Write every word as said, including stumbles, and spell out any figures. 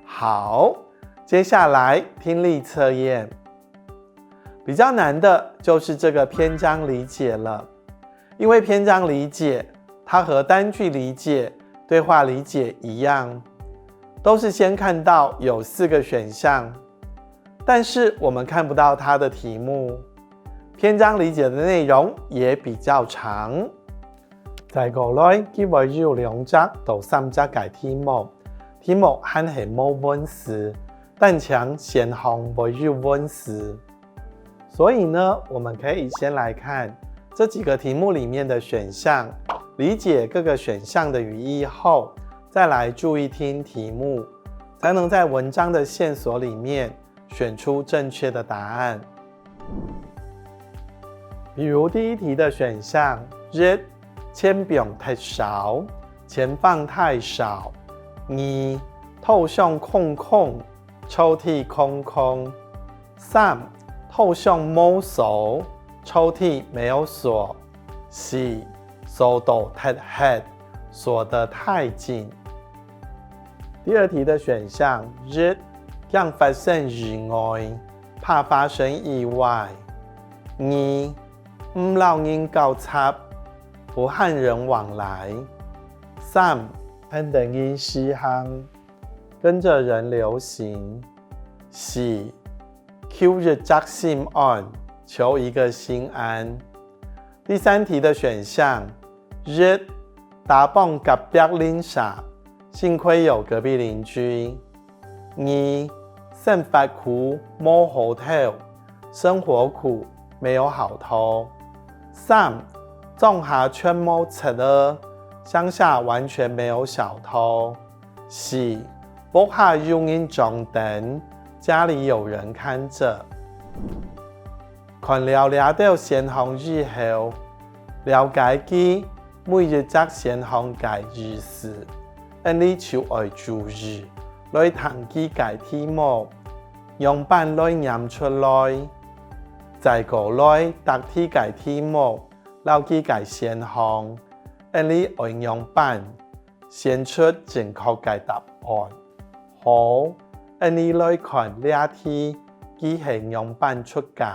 好，接下來聽力測驗。比較難的就是這個篇章理解了，因為篇章理解，它和單句理解、對話理解一樣，都是先看到有四個選項，但是我們看不到它的題目。篇章理解的內容也比較長。再過來，佢會有兩隻到三隻个題目，題目還係無文字，單淨選項會有文字。所以呢，我們可以先來看這幾個題目裡面的選項，理解各個選項的語義後，再來注意聽題目，才能在文章的線索裡面選出正確的答案。比如第一題的選項，一，錢放忒少，錢放太少。二，套箱空空，抽屜空空。三，套箱無鎖，抽屜沒有鎖。四，鎖到忒核，鎖得太緊。第二題的選項，一，驚發生意外，怕發生意外。二，毋摎人交插，不和人往來。三，跟等人時行，跟著人流行。四，求一隻心安，求一個心安。第三題的選項，一，打幫隔壁鄰舍，幸虧有隔壁鄰居。二，生活苦無好討，生活苦沒有好討。三，莊下全無賊仔，鄉下完全沒有小偷。四，屋下有人掌等，家裡有人看著。 看了這兜選項以後，了解佢每一隻選項个意思，𠊎俚就愛注意來聽佢个題目，仰般來唸出來。再過來答題个題目，摎佢个選項，𠊎俚愛仰般選出正確个答案。好，𠊎俚來看這題，佢係仰般出个。